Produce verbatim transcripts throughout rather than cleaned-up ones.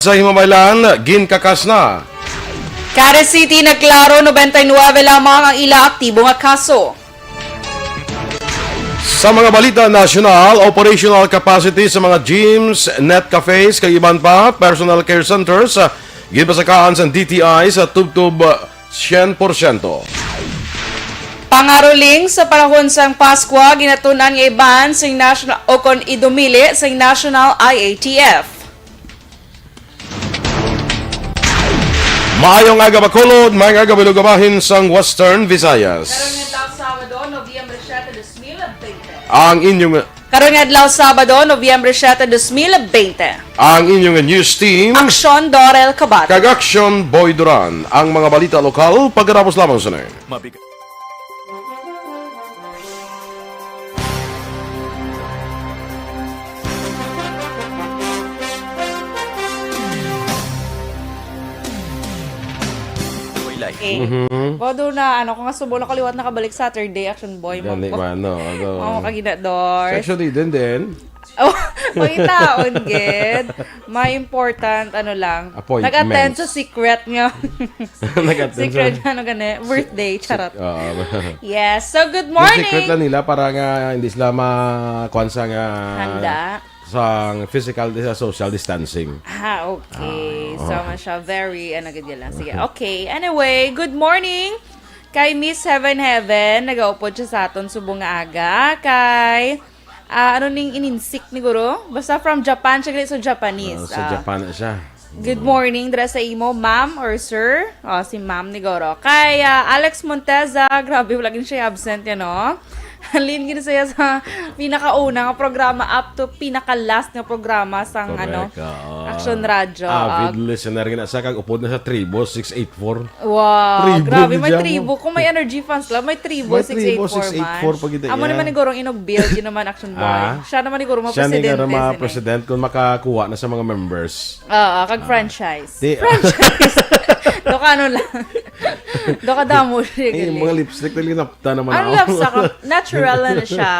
Sa Himamaylan, ginkakas na. Caris City nagklaro, noventa y nuebe lamang ang ila aktibo nga kaso. Sa mga balita nasyonal, operational capacity sa mga gyms, net cafes, kag iban pa, personal care centers, ah, ginpasakaan sa D T I sa tubtob, ah, syen porsyento. Pangaruling sa panahon sang Paskwa, ginatun-an nga i-ban sing national, o kon idumili sing national I A T F. Maayong aga, Bacolod. Maayong aga, Bilog, bahin sang Western Visayas. Karon nga adlaw, Sabado, Nobyembre siete, dos mil bente. Ang inyong Karon nga adlaw, Sabado, Nobyembre siete, dos mil bente. Ang inyong news team. Aksyon, Dorel Cabato. Kag Aksyon, Boy Duran. Ang mga balita lokal, pagkatapos lamang sa na. Mabigat. Uy, like. Eh, Mhm. Bodo na, ano, kung nga subo na kaliwat nakabalik Saturday, Action Boy, Gani mag- man, no? Ano? Mao ka ginador. Section din, din. Oh, pangitaon, gid. May important, ano lang. Appointments. Nag-attend sa secret nga. Nag-attend sa Secret, ano gani, birthday, charot. Oo. Yes, so good Yung secret morning. lang nila para nga hindi sila ma-, kuwan sa nga Handa. sa physical, sa social distancing. Ah, okay. Ah, So, oo. man siya, very, ano, gid yun lang. Sige, okay. Anyway, good morning kay Miss Heaven Heaven. Nagaupod siya sa aton subong nga aga. Kay, ah, ano ning ininsik ni guro? Basta from Japan siya, gali sa Japanese. Ah, sa Ah. Japan na siya. Good morning, dira sa imo, ma'am or sir? Oh, si ma'am ni guro. Kay, ah, Alex Monteza, grabe, wala gid siya absent, you know? Halin gid siya sa pinakauna nga programa up to pinaka-last nga programa sang, Correct, ano, oo. Action Radio. Avid Ah, listener gid na siya, kag upod na sa Tribo six eight four. Wow, Tribo grabe, gid may siya mo. Tribo. Kung may Energy Fans Club, may Tribo May Tribo six eight four six eight four man. pa gid Amo yan. naman ni gurong inog build, yun naman, Action Boy. Ah? Siya naman ni gurong Siya ni mga presidente, mga sini. president kung makakuha na sa mga members. Oo, kag Ah. franchise. Di- Franchise. Do ka ano lang. Do ka damo siya, Eh, gali. mga lipstick na linapta naman Ang ako. lapsa ka, natural na na siya.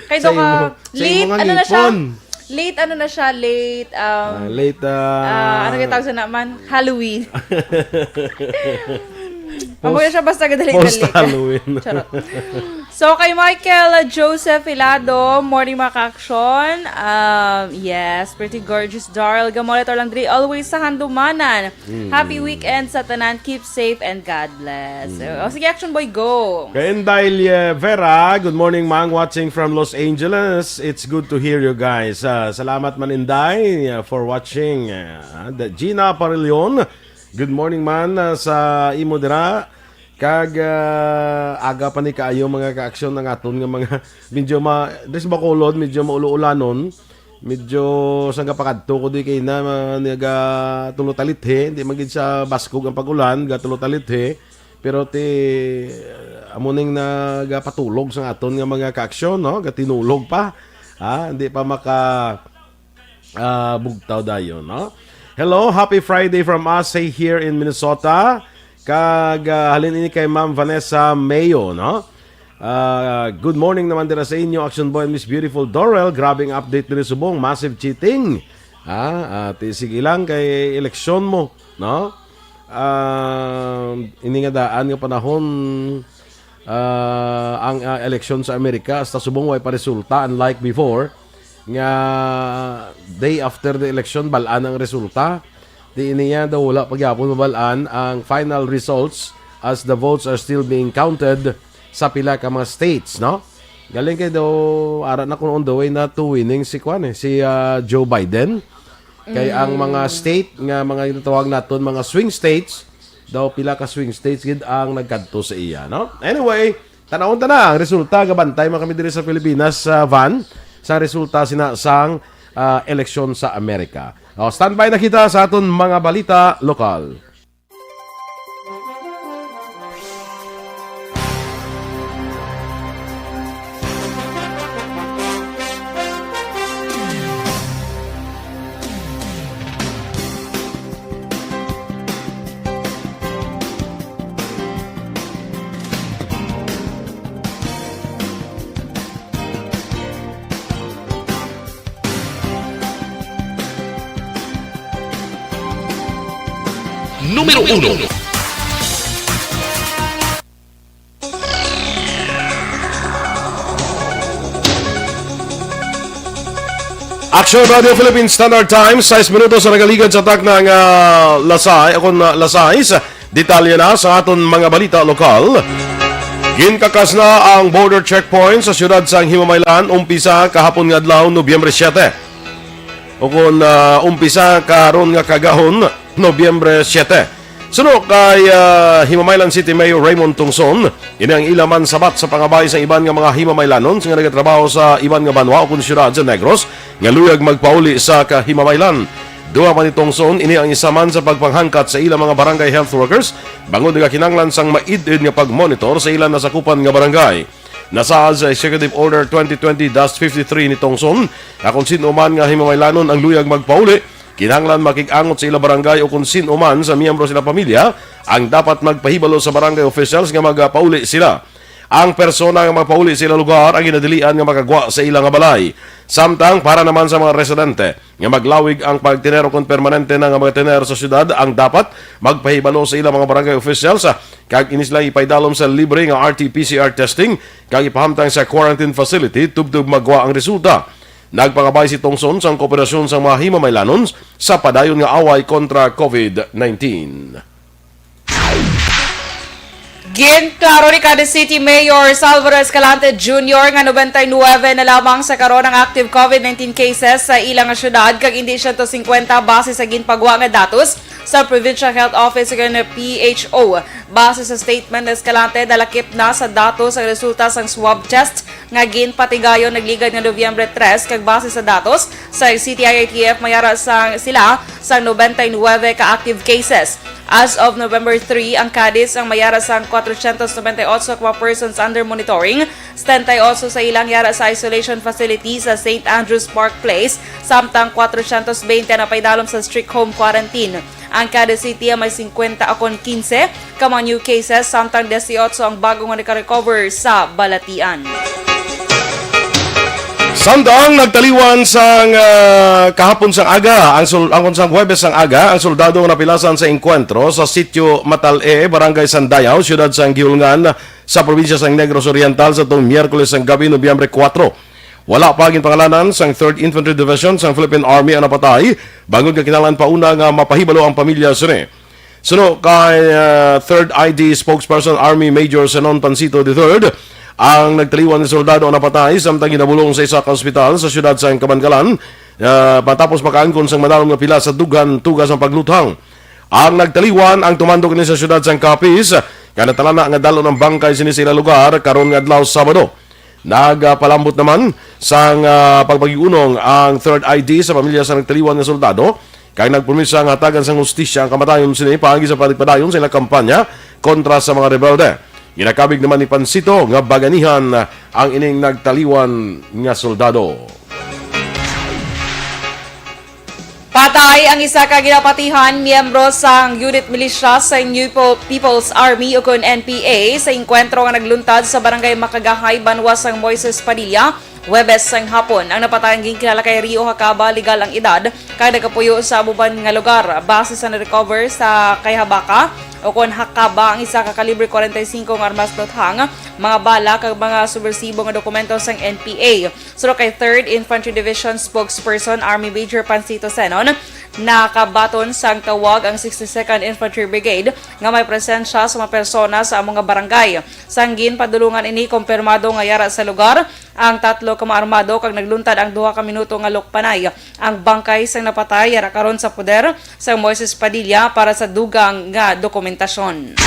Kay Sa do ka, imo, sa imo late, nga ano na siya? ngipon. Late, ano na siya? Late, um, Ah, late, ah, ah, ano yung tawag sa naman? Halloween. Amo Post, na siya basta gadali-dali. post Halloween. Charot. So, kay Michael Joseph Hilado, morning, mga ka-aksyon. Um, yes, pretty gorgeous, Darl. Gamol ito lang diri, always sa handumanan. Mm. Happy weekend sa tanan. Keep safe and God bless. Mm. O, sige, Action Boy, go. Kay Inday, eh, Vera, good morning, Mang. Watching from Los Angeles. It's good to hear you guys. Ah, salamat man, Inday, ah, for watching. Ah, the Gina Parillon, good morning man, ah, sa imo dira. Kag, ah, aga pa ni kaayo, mga ka-aksyon, ang aton nga mga medyo ma-, dres Bacolod, medyo maulo-ulanon. Medyo sang gapakadto ko di kay na, ma-, naga tulo talithi, di man gid sa baskog ang pag-ulan, ga tulo talithi. Pero ti, amo ning nagapatulog sa aton nga mga ka-aksyon, no? Gatinulog pa. Ha? Hindi pa maka, ah, bugtaw dayon, no? Hello, happy Friday from us, say here in Minnesota. Kag, ah, halin ini kay Ma'am Vanessa Mayo, no? Ah, good morning naman dira sa inyo, Action Boy and Miss Beautiful Dorel. Grabe ang update diri subong, massive cheating. Ah, ah, ti, sige lang kay eleksyon mo, no? Ah, ini nga daan nga panahon, ah, ang, ah, eleksyon sa Amerika, hasta subong way pa resulta, unlike before, nga day after the election, bal-an ang resulta. Di niya daw wala pa gyapon mabal-an ang final results as the votes are still being counted sa pila ka mga states, no? Galing kay daw, ara na kung on the way na to winning si kwan eh, si, ah, Joe Biden. Kay ang mga Mm. state nga mga ginatawag naton, mga swing states, daw pila ka swing states gid ang nagkadto sa iya, no? Anyway, tanawon ta na ang resulta. Gabantay man kami diri sa Pilipinas, sa van, sa resulta sina sang, ah, eleksyon sa Amerika. O, standby na kita sa aton mga balita lokal. Numero uno. Action Radio Philippine Standard Time, sais minutos ang nagaligad sa takna nga lasay, akon na lasay. Detalye na sa aton mga balita lokal. Ginkakas na ang border checkpoint sa siyudad sang Himamaylan, umpisa kahapon nga adlaw, Nobyembre siete. Ukon, ah, umpisa karon nga kagahon, Nobyembre siete. Suno kay, ah, Himamaylan City Mayor Raymond Tungson, ini ang ila man sabat sa pangabay sa iban nga mga Himamaylanon nga nagatrabaho sa iban nga banwa ukon siyudad sa Negros nga luyag magpauli sa kahimamaylan. Duha pa ni Tungson, ini ang isa man sa pagpanghangkat sa ila mga barangay health workers bangod nga kinahanglan sang maid-id nga pagmonitor sa ila nasakupan nga barangay. Nasaad sa Executive Order twenty twenty dash fifty-three ni Tongson nga kon sin-o man nga himamaylanon ang luyag magpauli, kinahanglan makig-angot sa ila barangay o kon sin-o man sa miyembro sila pamilya ang dapat magpahibalo sa barangay officials nga magapauli sila. Ang persona nga magpauli sa ila lugar ang ginadilian nga makagwa sa ila nga balay. Samtang para naman sa mga residente nga maglawig ang pagtiner o kon permanente na nga mga tiner sa syudad, ang dapat magpahibalo sa ila mga barangay officials, ah, kag ini sila ipaidalom sa libre nga R T P C R testing kag ipahamtang sa quarantine facility tubtob magwa ang resulta. Nagpangabay si Tongson sang kooperasyon sang mga himamaylanon sa padayon nga away kontra COVID nineteen. Ginklaro ni Cadiz City Mayor Salvador Escalante Junior nga nobenta y nuebe na lamang sa karon ang active COVID nineteen cases sa ila nga syudad, kag indi siyento singkwenta base sa ginpagwa nga datos sa Provincial Health Office ug P H O. Base sa statement ni Escalante, nalakip na sa datos ang resulta sang swab test nga ginpatigayon nagligad nga Nobyembre tres, kag base sa datos sa C T I I T F, may ara sang sila sang nobenta y nuebe ka active cases. As of November three, ang Cadiz ang may ara sang kwatrocientos noventa y ocho ka mga persons under monitoring, setenta y ocho sa ilang yara sa isolation facility sa Saint Andrew's Park Place, samtang kwatrocientos beinte ang napaidalom sa strict home quarantine. Ang Cadiz City may singkwenta akon kinse ka mga new cases, samtang dieciocho ang bago nga nakarecover sa balatian. Samtang nagtaliwan sang, ah, kahapon sang aga, ang sul-, ang unsang Huwebes sang aga, ang soldado nga napilasan sa engkwentro sa Sitio Matal-e, Barangay Sandayaw, siyudad sang Guihulngan, sa probinsya sang Negros Oriental, sa tong Miyerkules sang gabi, Nobyembre kuwatro. Wala pa ginpangalanan sang Third Infantry Division sang Philippine Army ang napatay, bangod nga kinahanglan pa una nga mapahibalo ang pamilya sini. Suno kay, ah, Third I D spokesperson Army Major Zenon Pancito the third, ang nagtaliwan nga soldado ang napatay samtang ginabulong sa isa ka ospital sa siyudad sa Kabankalan, ah, matapos makaangkon sang madalom nga pila sa dughan tugas ang pagluthang. Ang nagtaliwan ang tumandok ini sa siyudad sang Capiz, nga natalana nga dalon ang bangkay sini sa ila lugar karon nga adlaw, Sabado. Nagapalambot naman sang, ah, pagpag-iunong ang Third I D sa pamilya sa nagtaliwan nga soldado, kag nagpromisa nga hatagan sang hustisya ang kamatayon sini paagi sa pagpadayon sa ilang kampanya kontra sa mga rebelde. Ginakabig naman ni Pancito nga baganihan ang ining nagtaliwan nga soldado. Patay ang isa ka ginapatihan miyembro sang unit militia sa New Po-, People's Army, ukon N P A, sa engkwentro nga nagluntad sa Barangay Makagahay, banwa sang Moises Padilla, Huwebes sang hapon. Ang napatay ang ginkilala kay Rio Hakaba, legal ang edad, kag nagapuyo sa amo man nga lugar. Base sa na-recover sa kay Habaka, ukon Hakaba, ang isa ka kalibre forty-five nga armas luthang, mga bala, kag mga subwersibo nga dokumento sang N P A. Suno kay Third Infantry Division spokesperson Army Major Pancito Senon, nakabaton sang tawag ang sixty-second Infantry Brigade nga may presensya sa mga persona sa amo nga barangay. Sang ginpadulungan ini, kumpirmado nga yara sa lugar ang tatlo ka mga armado kag nagluntad ang duha ka minuto nga lukpanay. Ang bangkay sang napatay yara karon sa poder sang Moises Padilla para sa dugang nga dokumentasyon.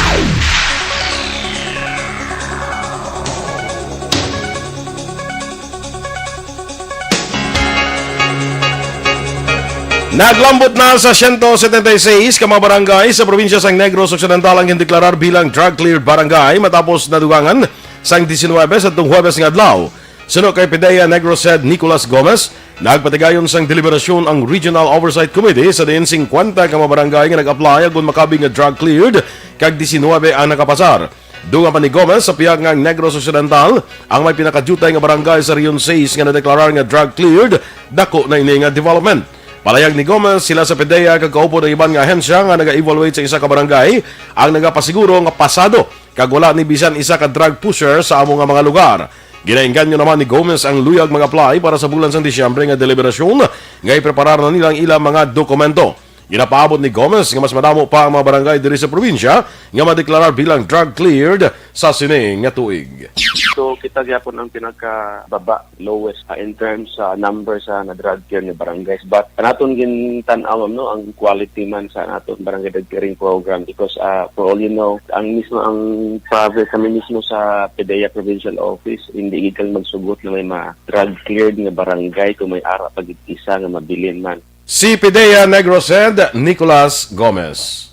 Naglambot na sa siyento setenta y seis ka mga barangay sa probinsya sang Negros Occidental ang gindeklarar bilang drug-cleared barangay matapos nadugangan sang diecinuebe sa tung Huwebes nga adlaw. Suno kay PDEA Negros Head Nicolas Gomez, nagpatigayon sang deliberasyon ang Regional Oversight Committee sa diin singkwenta ka mga barangay nga nag-apply agon makabig nga drug cleared kag diecinuebe ang nakapasar. Dugang pa ni Gomez, sa pihak nga ang Negros Occidental ang may pinakadiutay nga barangay sa Region sais nga nadeklarar nga drug cleared, dako na ini nga development. Palayag ni Gomez, sila sa PDEA kag kaupod ang iban nga ahensya nga naga-evaluate sa isa ka barangay ang nagapasiguro nga pasado kag wala ni bisan isa ka drug pusher sa amo nga mga lugar. Ginaengganyo naman ni Gomez ang luyag mag-apply para sa bulan sang Disyembre nga deliberasyon nga ipreparar na nila ang ilang mga dokumento. Ginapaabot ni Gomez nga mas madamo pa ang mga barangay diri sa probinsya nga madeklarar bilang drug cleared sa sini nga tuig. So, kita gyapon ang pinakababa, lowest, ah, in terms sa number sa na-drug clear nga barangays. But naton gintan-aw, ma'am, no, ang quality man sa naton barangay drug clearing program because, ah, for all you know, ang mismo, ang province, kami mismo sa PDEA Provincial Office, hindi gid kami magsugot na may ma-drug cleared nga barangay kung may ara pa gid isa nga mabilin man. Si PDEA Negros Head Nicolas Gomez.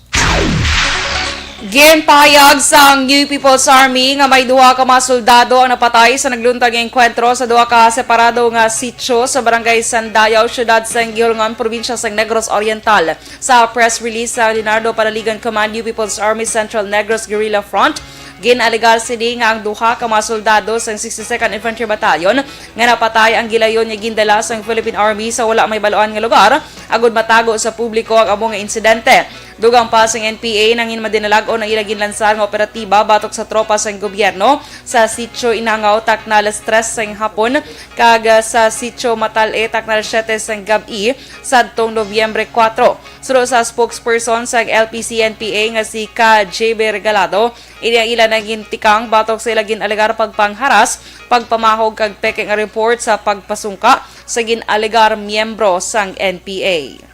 Ginpahayag sang New People's Army nga may duha ka mga soldado ang napatay sa nagluntad nga engkwentro sa duha ka separado nga sitio sa Barangay Sandayaw, siyudad sang Guihulngon, probinsya sang Negros Oriental. Sa press release sa Leonardo Panaligan Command, New People's Army Central Negros Guerrilla Front, gin-alegar sini nga ang duha ka mga soldado sang sixty-second Infantry Battalion nga napatay ang gilayon nga gindala sang Philippine Army sa wala may bal-an nga lugar agud matago sa publiko ang amo nga insidente. Dugang pa sang N P A, nangin madinalag-on ang ila ginlansar nga operatiba batok sa tropa sang gobyerno sa Sitio Inangaw, takna alas tres sang hapon, kag, ah, sa Sitio Matal-e, takna alas siyete sang gab-i, sadtong Nobyembre kuwatro. Suno sa spokesperson sang L P C N P A nga si Ka J B Regalado, ini ang ila nangin tikang batok sa ila gin-alegar pagpangharas, pagpamahog kag peke nga report sa pagpasungka sa gin-alegar miyembro sang N P A.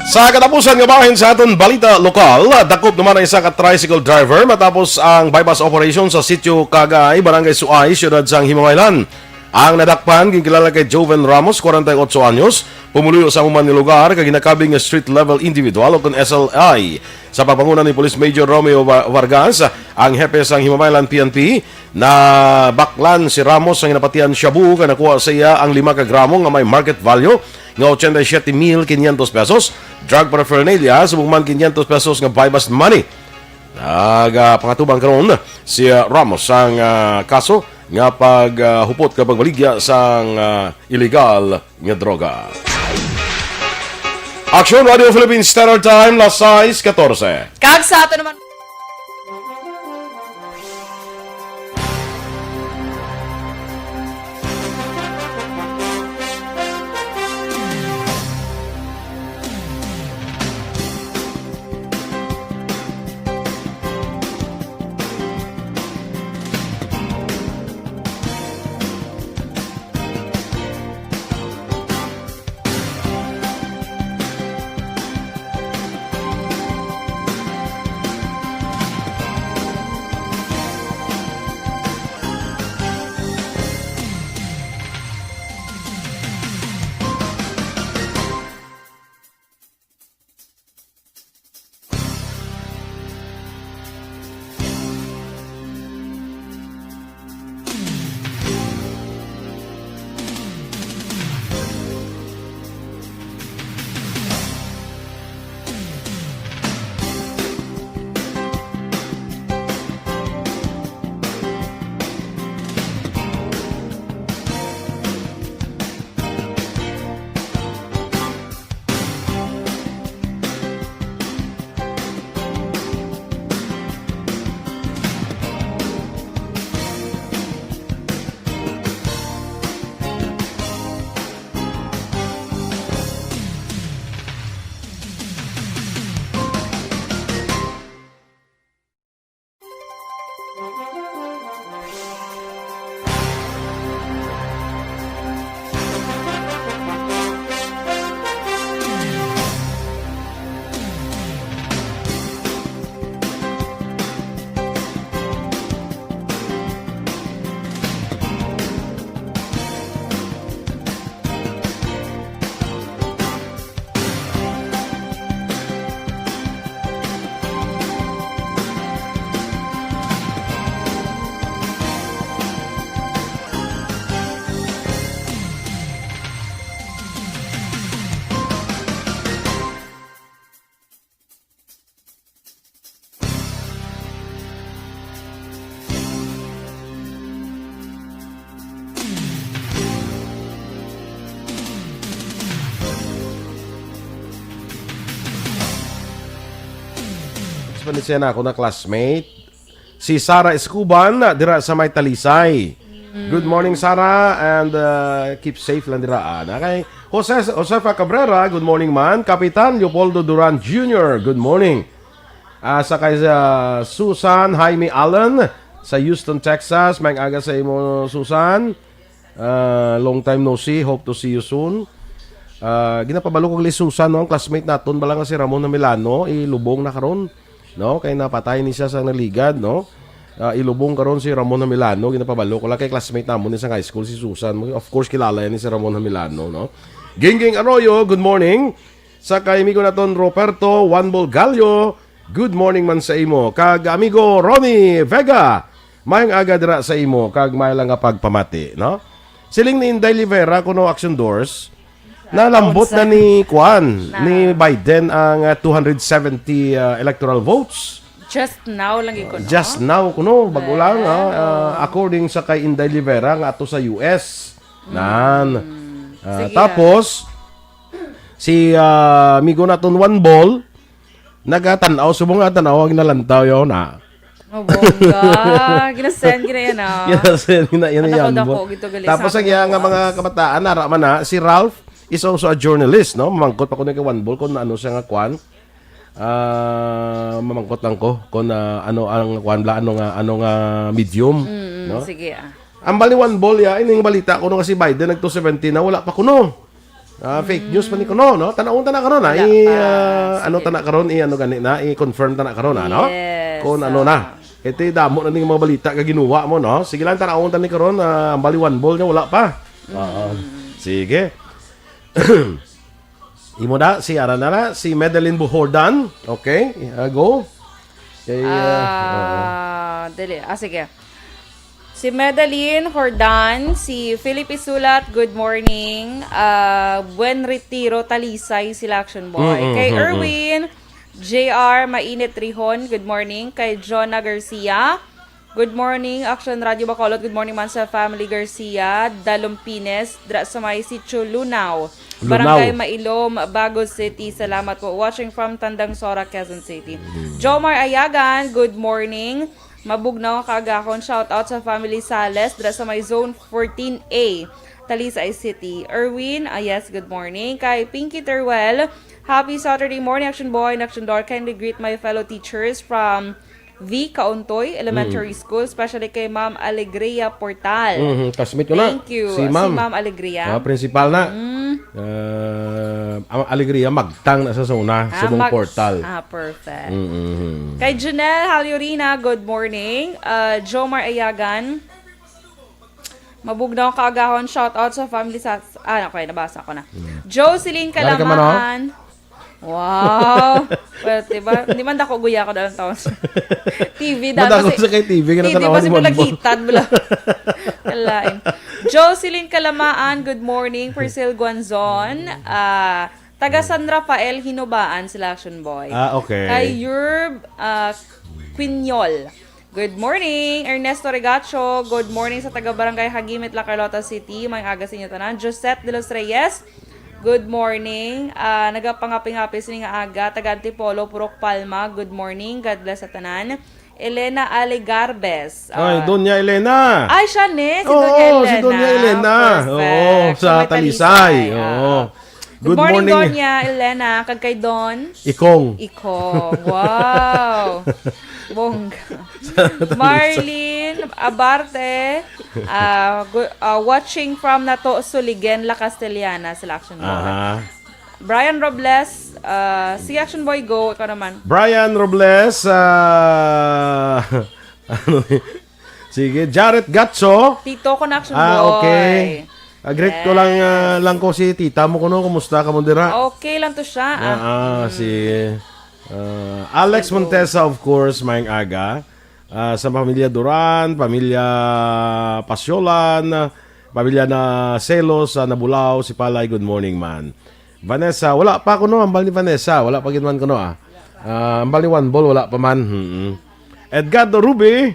Sa katapusan nga bahin sa aton balita lokal, dakop naman ang isa ka tricycle driver matapos ang buy-bust operation sa Sitio Kagay, Barangay Suay, siyudad sang Himamaylan. Ang nadakpan, ginkilala kay Joven Ramos, kwarenta y otso anyos, pumuluyo sa amo man nga lugar, kag ginakabig nga street-level individual o kon S L I. Sa pagpanguna ni Police Major Romeo Va-, Vargas, ang hepe sang Himamaylan P N P, nabaklan si Ramos sang ginapatihan shabu kag nakuha sa iya ang lima ka gramo nga may market value nga ochenta y siete mil quinientos pesos, drug paraphernalia, subong man quinientos pesos nga buy-bust money. Nagapangatuban karon si, ah, Ramos sang, ah, kaso nga pag, ah, hupot kag pagbaligya sang, ah, iligal nga droga. Aksyon, Radio Philippine Standard Time, las sais katorse. Kag sa ato naman. Ni siya na ako na classmate. Si Sarah Escuban, dira sa may Talisay. Good morning, Sarah, and, uh, keep safe lang dira, ah. Na kay Jose, Josefa Cabrera, good morning, man. Kapitan Leopoldo Duran Junior, good morning. Ah, sa kay, ah, Susan Jaime Allen sa Houston, Texas, may aga sa imo, Susan. Ah, long time no see. Hope to see you soon. Ah, ginapabalo ko gali, Susan, no, ang classmate naton bala nga si Ramon Hamilano, ilubong na karon, no? Kay napatay ni siya sa naligad, no? Ah, ilubong karon si Ramon Hamilano, ginapabalo ko lang kay classmate namon ni sa high school si Susan. Of course, kilala yan ni si Ramon Hamilano, no? Gingging Arroyo, good morning. Sa kay amigo naton Roberto Juan Bolgallo, good morning man sa imo. Kag amigo Ronnie Vega, mayong aga dira sa imo, kag may lang nga pagpamati, no? Siling ni Inday Livera kuno, Action Doors, nalambot na ni Kwan, ni Biden ang, ah, two hundred seventy, ah, electoral votes. Just now lang gyud kuno. Just now kuno, bago lang, ah, ah, according sa kay Inday Livera nga ato sa U S. Nan. Ah, sige, ah. Tapos, si, ah, amigo naton One Ball, nagatan-aw, subong nga tan-aw ang nalantaw yun, ah. Oh, bongga. Ginasend, gina yan, ah. Ginasend, gina yan, yan, One Ball. Tapos ang iya nga mga kabataan, nara man na, si Ralph is also a journalist, no? Mamangkot pa ko na kay One Ball kung ano siya nga kwan. Ah, mamangkot lang ko kung, ah, ano ang kwan bla, ano nga, ano nga medium, no? Sige, ah. Ang bali One Ball, ya, ining balita kuno nga si Biden nag two seventy na, wala pa kuno. Ah, fake news pa ni kuno, no? Tanawon ta na karon, ah. Wala pa. Sige. Ano ta na karon, i-ano gani na, i-confirm ta na karon, ah, no? Yes, kung ano na. Ito, damo na ning mga balita ka ginuwa mo, no? Sige lang, tanawon ta ni karon, ah, ang bali One Ball nga wala pa. Oo. Sige. Imo na, si ara na na, si Madeline Buhordan. Okay, uh, go. Kay, uh, Ah, dali. Ah, sige. Si Madeline Hordan, si Philip Isulat, good morning. Ah, Buen Retiro, Talisay, sila Action Boy. Mm, mm, Kay mm, mm. Erwin, J R, Mainit Rihon, good morning. Kay Jonah Garcia, good morning, Action Radio Bacolod. Good morning man sa family Garcia Dalumpines, dra sa may Sitio Lunao, Lunao. Barangay Mailom, Bago City. Salamat po. Watching from Tandangsora, Quezon City. Mm. Jomar Ayagan, good morning. Mabugnaw nga kaagahon. Shout out sa family Sales, dra sa may Zone fourteen A, Talisay City. Erwin, ah, yes, good morning. Kay Pinky Teruel, happy Saturday morning, Action Boy and Action Doll. Kindly greet my fellow teachers from V. Kauntoy Elementary Mm. School, especially kay Ma'am Alegria Portal. Mhm, classmate ko na. Thank you. Si Si Ma'am. Ma'am Alegria. Ah, principal na. Mm. Ah, ang Alegria, magtang na sa, sa una, Ah, subong mag-, portal. Ah, perfect. Mm-hmm. Kay Janelle Halyorina, good morning. Ah, Jomar Ayagan, mabugnaw nga kaagahon, shout out sa family sa, ah, okay, nabasa ko na. Mm. Jocelyn Lari ka man, oh. Kalamaan. Wow. Well, diba? Hindi man dako guya ko daw ang taon. T V daw. Madako kasi sa kay T V, ka T V natanaw pa ni si Bonbon. Malagitad, bala. Kalain. Jocelyn Kalamaan, good morning. Priscil Guanzon, ah, taga San Rafael, Hinubaan, sila Action Boy. Ah, okay. Kay Yurb, ah, Quiñol. Good morning, Ernesto Regacho. Good morning sa taga Barangay Hagimit, La Carlota City. May aga sa inyo tanan. Josette de los Reyes. Good morning. Ah, nagapangapi-ngapi sini nga aga. Taga Antipolo, Purok Palma. Good morning. God bless sa tanan. Elena Alegarbes. Ay, Ah, Doña Elena. Ay, siya ni, si Oo, Doña si Elena. Doña Elena. Perfect. Oo, sa Sa may Talisay. Talisay. Oo. Ah. Good Good morning, morning. Doña Elena. Kag kay Don? Ikong. Ikong. Wow. Bongga. Marlene Abarte, ah, gu-, ah, watching from Nato, Suligen, La Castellana, sila Action Boy. Aha. Brian Robles, ah, si Action Boy Go, ikaw naman. Brian Robles, ah, ano ni? Sige, Jarrett Gatso. Tito ko na, Action Ah, Boy. Okay. Ah, greet ko lang, ah, Yes. lang ko si tita mo kuno. Kumusta ka mo dira? Okay lang to siya, ah. Ah, ah, Mm. si, ah, Alex Hello. Montesa, of course, maayong aga. Ah, sa pamilya Duran, pamilya Pasyolan, pamilya na Selos, sa Nabulao, si Palay, good morning, man. Vanessa, wala pa kuno, ambal ni Vanessa, wala pa gid man kuno, ah. Ah, ambal ni One Ball, wala pa man. Hmm. Edgardo Ruby,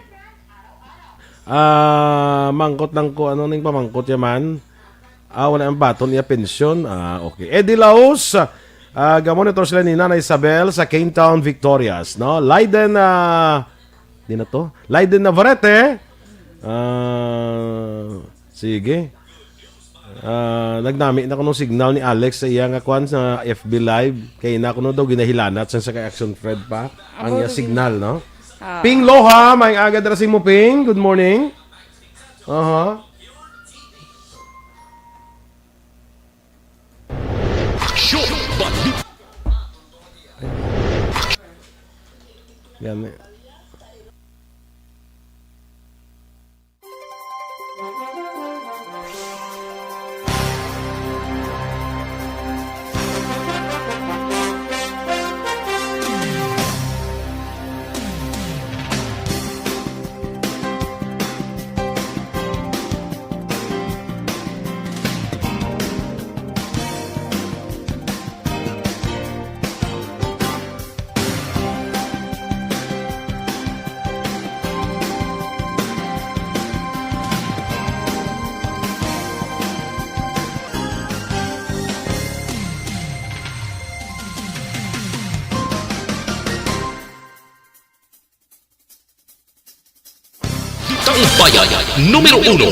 ah, mangkot lang ko, ano ning pamangkot ya man? Ah, wala ang baton iya pensyon. Ah, okay. Eddie Laos, Ah, gamonitor sila ni Nana Isabel sa Cane Town, Victorias, no? Leiden, ah, di na to? Leiden Navarrete. Ah, sige. Ah, nagnami na kuno signal ni Alex sa iya nga kwan sa F B Live. Kay na kuno daw ginahilanat sa, sa kay Action Fred pa ang Abo, iya sige. Signal, no? Ah. Ping Loha, may aga dira sa imo, Ping. Good morning. Aha. Aksyon! Balik! Gani. Taumbayan numero uno.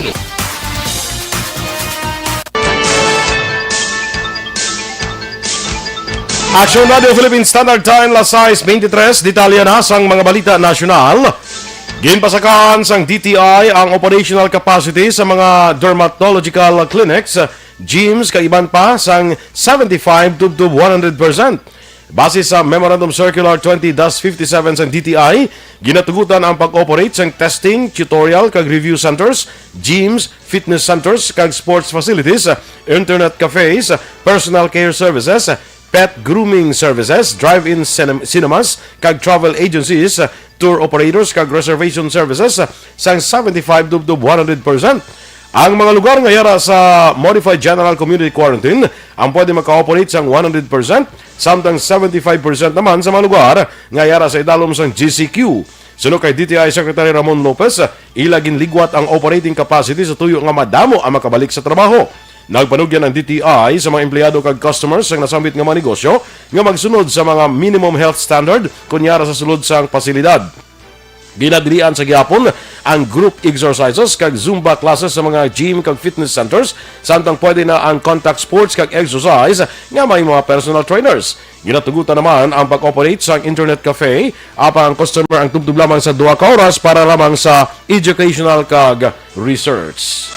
Action Radio Philippine Standard Time, las sais veintitrés. Detalye na sang mga balita nasyonal. Ginpasakaan sang D T I ang operational capacity sa mga dermatological clinics, gyms, kag iban pa sang seventy-five to, to one hundred percent. Base sa Memorandum Circular twenty dash fifty-seven sang D T I, ginatugutan ang pag-operate sang testing, tutorial, kag review centers, gyms, fitness centers, kag sports facilities, internet cafes, personal care services, pet grooming services, drive-in cinem-, cinemas, kag travel agencies, tour operators, kag reservation services sang seventy-five to, to one hundred percent. Ang mga lugar nga yara sa Modified General Community Quarantine ang pwede maka-operate sang one hundred percent, samtang seventy-five percent naman sa mga lugar nga yara sa idalom sang G C Q. Suno kay D T I Secretary Ramon Lopez, ila ginligwat ang operating capacity sa tuyo nga madamo ang makabalik sa trabaho. Nagpanugyan ang D T I sa mga empleyado kag customers sang nasambit nga mga negosyo nga magsunod sa mga minimum health standard kon yara sa sulod sang pasilidad. Ginadilian sa gihapon ang group exercises kag Zumba classes sa mga gym kag fitness centers, samtang pwede na ang contact sports kag exercise nga may mga personal trainers. Ginatugutan naman ang pag-operate sang internet cafe, apang ang customer ang tubtob lamang sa duha ka oras para lamang sa educational kag research.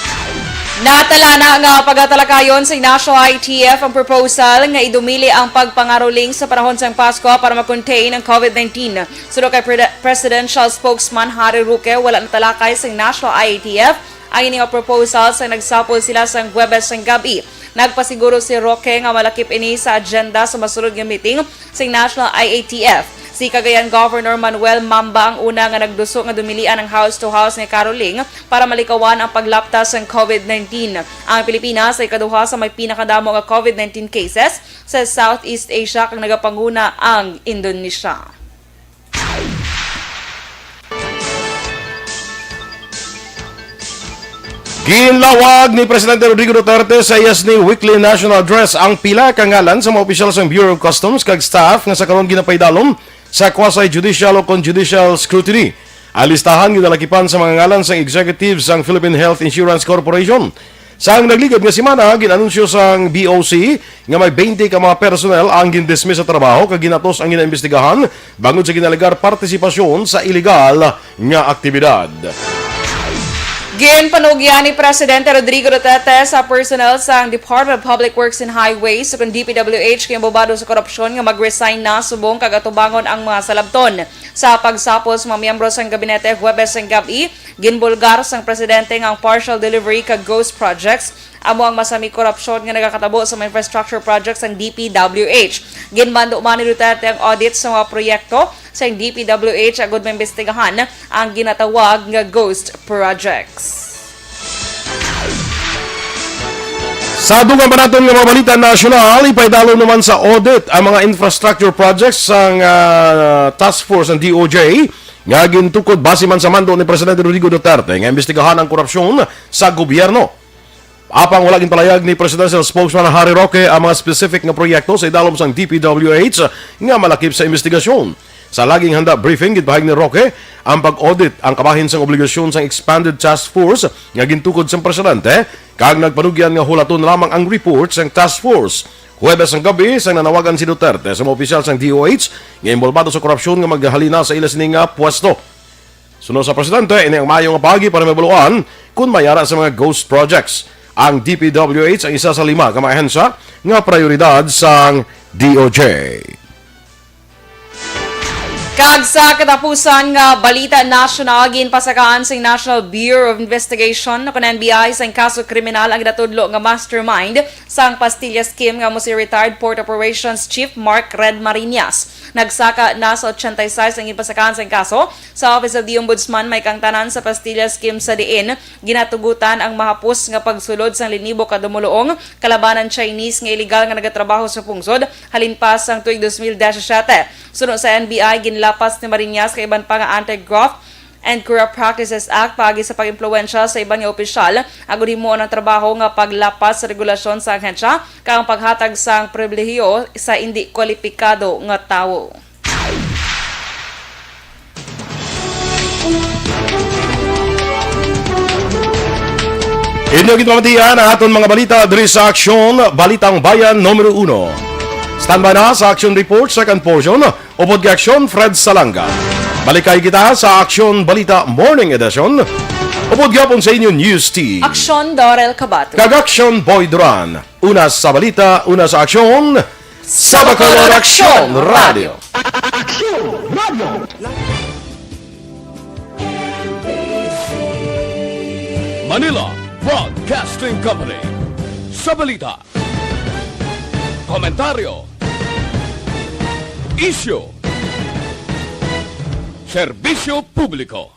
Natala na nga pagatalakayon sa National I A T F ang proposal nga idumili ang pagpangaruling sa panahon sang Pasko para ma-contain ang COVID nineteen. Suno kay Pre-, Presidential Spokesman Harry Roque, wala natalakay sa National I A T F ang ini nga proposal sa nagsapol sila sang Huwebes sang gab-i. Nagpasiguro si Roque nga malakip ini sa agenda sa masunod nga meeting sing National I A T F. Si Cagayan Governor Manuel Mamba ang una nga nagduso nga dumilian ang house-to-house nga caroling para malikawan ang paglapta sang COVID nineteen. Ang Pilipinas ay ikaduha sa may pinakadamo nga COVID nineteen cases sa Southeast Asia, kag nagapanguna ang Indonesia. Ginlawag ni Presidente Rodrigo Duterte sa iya sini weekly national address ang pila ka ngalan sa mga opisyal sang Bureau of Customs kag staff nga sa karon ginapaidalom sa quasi-judicial o kon judicial scrutiny. Ang listahan ginalakipan sa mga ngalan sang executive sang Philippine Health Insurance Corporation. Sang nagligad nga semana, gin-anunsyo sang B O C nga may twenty ka mga personnel ang gindismiss sa trabaho kag ginatos ang ginaimbestigahan bangod sa ginalegar partisipasyon sa iligal nga aktibidad. Ginpanugyan ni Presidente Rodrigo Duterte sa personnel sang Department of Public Works and Highways, o kon D P W H, kay abobado sa korupsyon nga mag-resign na subong kag atubangon ang mga salabton. Sa pagsapol sa mga miyembro sang gabinete Huwebes sang gab-i, ginbulgar sang presidente nga ang partial delivery kag ghost projects amo ang masami korupsyon nga nagakatabo sa mga infrastructure projects sang D P W H. Ginmando man ni Duterte ang audit sa mga proyekto sang D P W H agud maimbestigahan ang ginatawag nga ghost projects. Sa dugang pa naton nga mga balita nasyonal, ipaidalom naman sa audit ang mga infrastructure projects sang, ah, task force ng D O J nga gintukod base man sa mando ni Presidente Rodrigo Duterte nga imbestigahan ang korupsyon sa gobyerno. Apang wala ginpalayag ni Presidential Spokesman Harry Roque ang mga specific nga proyekto sa idalom sang D P W H nga malakip sa investigasyon. Sa laging handa briefing, ginpahayag ni Roque ang pag-audit ang kabahin sang obligasyon sang expanded task force nga gintukod sang presidente, kag nagpanugyan nga hulaton lamang ang report sang task force. Huwebes sang gabi, sang nanawagan si Duterte sa mga opisyal sang D O H nga inbolbado sa korupsyon nga maghalina sa ila sini nga pwesto. Suno sa presidente, ini ang maayo nga paagi para mabaluan kon may ara sa mga ghost projects. Ang D P W H ang isa sa lima ka mga ahensya nga prioridad sang D O J. Kag sa katapusan nga balita nasyonal, ginpasakaan sang National Bureau of Investigation, o kon N B I, sang kaso kriminal ang ginatudlo nga mastermind sang Pastilla Scheme nga amo si retired Port Operations Chief Mark Red Mariñas. Nagsaka na sa ochenta y seis ang ginpasakaan sang kaso sa Office of the Ombudsman, may kaangtanan sa Pastilla Scheme sa diin ginatugutan ang mahapos nga pagsulod sang linibo ka dumuluong kalabanan Chinese nga iligal nga nagatrabaho sa pungsod halin pa sang tuig dos mil disisiete. Suno sa N B I, ginlapas ni Mariñas kag iban pa nga Anti-Graft and Corrupt Practices Act paagi sa pag-impluwensya sa iban nga opisyal agud himuon ang trabaho nga paglapas sa regulasyon sa ahensya kag ang paghatag sang pribilehiyo sa indi kwalipikado nga tawo. Inyo ginpamatian ang aton mga balita diri sa Aksyon, Balitang Bayan Numero Uno. Standby na sa Aksyon Report, second portion, upod kay Aksyon Fred Salanga. Balikay kita sa Aksyon Balita Morning Edition, upod gyapon sa inyo News Team. Aksyon Dorel Cabato. Kag Aksyon Boy Duran. Una sa balita, una sa aksyon, sa Bacolod Aksyon Radio. Aksyon Radio. Manila Broadcasting Company. Sa balita, komentaryo, isyu, serbisyo publiko.